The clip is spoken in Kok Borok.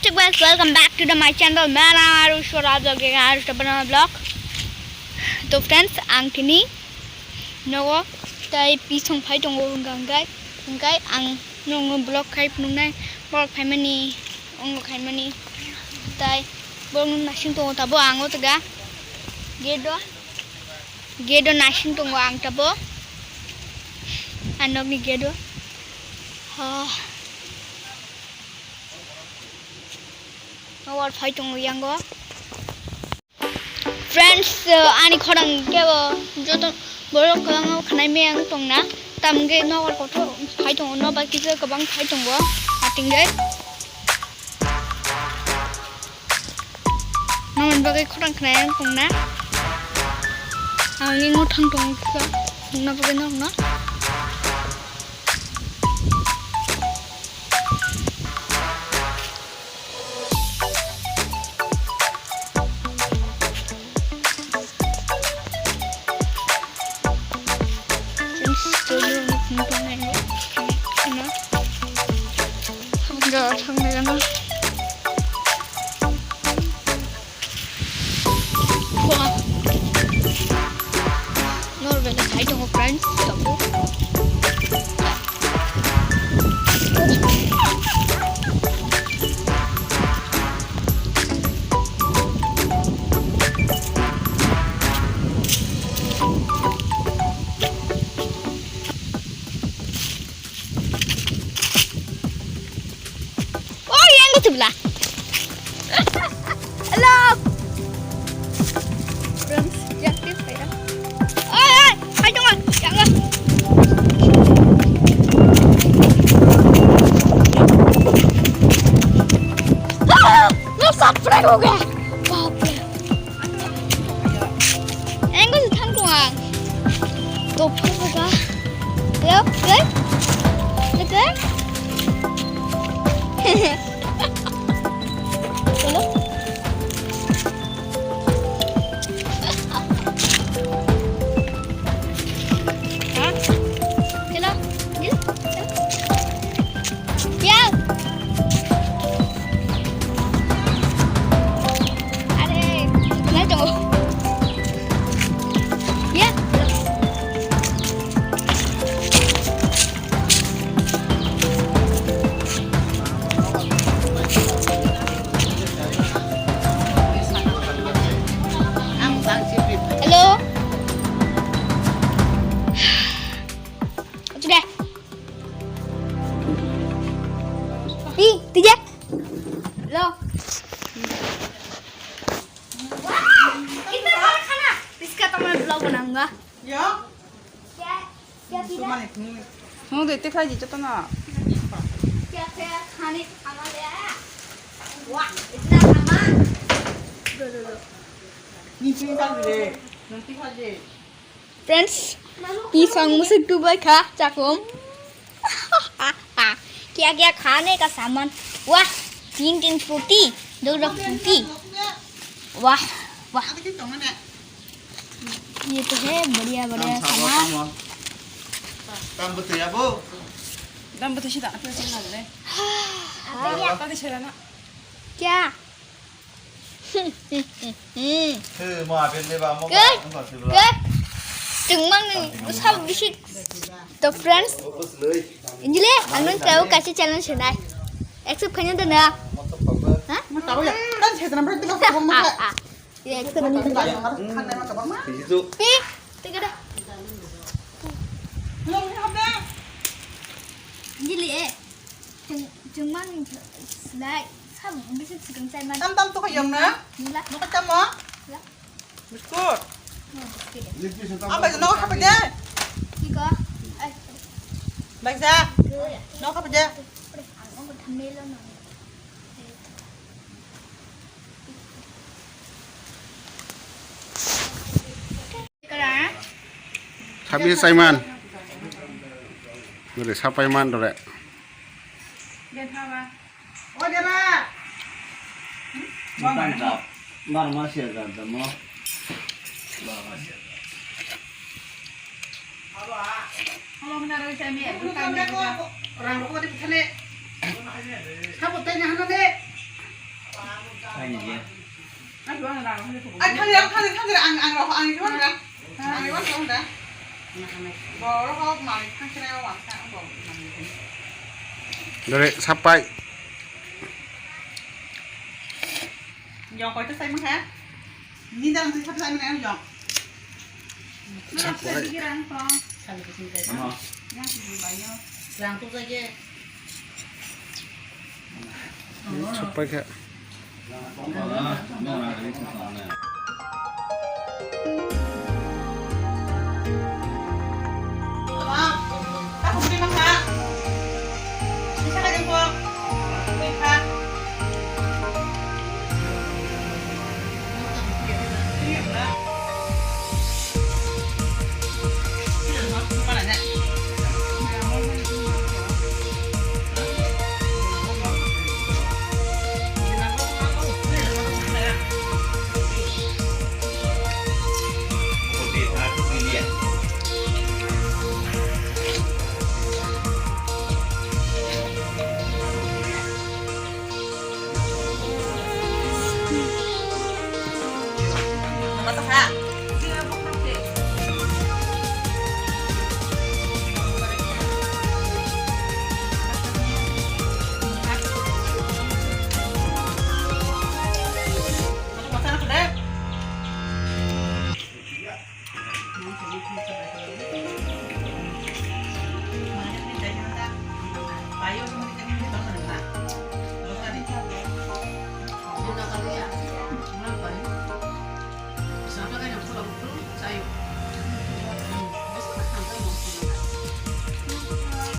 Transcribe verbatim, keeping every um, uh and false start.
Hey guys, welcome back to the my channel. Mera aru shora vlog ke aru shora banana vlog. To friends, ang tini nogo tai pisong phai tongo hwnkha hwnkhe hwnkhe ang nogo vlog khai phunuknai vlog khaimani ongo khaimani tai vlog nung nasing tongo tabo ang o tega gate o gate o nasing tongo ang tabo ang nokni gate o. Ah. Nobar phai tongo yango. Friends, uh, ani khorang kebo joto borok kwbangma khnai meyang tongna. Tamge nobar kotor phai tongo, nobar kisa kwbang phai tongo. Atingge. Nongni bagwi khorang khnai tongna. Ang ingo thang tongo kisa. Nongna bagwi nokno. Norway le khai tongo, friends, tabuk. Oh, yang itu belah. Hello. Friends, yang itu ya. Oi, oi, hai dong, yang. Ah, lo subscribe ho gaya. Baap re. Angle thang ko ang. To phai ka. Hello, good. Good. Hello. Ha? Hello. Hello. Hello. Yang. Are, nai tongo. Ya. Hello. Oke. Ih, tiga. Lo. Kita kau khana. Iska teman vlog बनाऊंगा. Ya. Kya, kya pina? Hung de te khai ji to na. Kya kya khane ka saman le aaya? Wah, itna saman. Lo, lo, lo. Ni chini ta de. Nanti kha je. Friends, pisang musik dubai kha, chakum. क्या क्या खाने का सामान? वाह, तीन तीन फ्रूटी, दो दो फ्रूटी। वाह, वाह। ये तो है बढ़िया बढ़िया सामान। Tam bwtwi abo? Tam bwtwi sida, apa sih nang le? Apa dia? Apa di sana? क्या? Ke? Ke? Tengmang nih, usah bisik. To friends, ini le, ang nang tahu kasih challenge nai. Accept kanya tuh na. Hah? Tahu ya? Kan saya kenapa itu nggak tahu. Ah, ah. Ya, accept. Pi, tiga dah. Ini le, eh. Tengmang nih, like. Tam tam tu kayong na? Nila. Nukha tamo? Nila. Biskut. Ang bai no kapa je. Iko. Bai ja. No kapa je. Sabi saiman. Dore sapai man dore. Bar mas ya jam mo. Bar mas ya. Rang ko di thane. Sabo tanya hana de. Ai, thang ya, thang ya, thang ya, ang, ang rok, ang iwan da. Ang iwan rok da. Bo rok ho malik thang kene wan ka, bo malik. Dore sapai. Yong koi to sai mangha. Ni dalam tu sab sai mangha yong. Sapai. Yang tu bai yo. Yang tu bai yo. Sapai kha. Mata ha.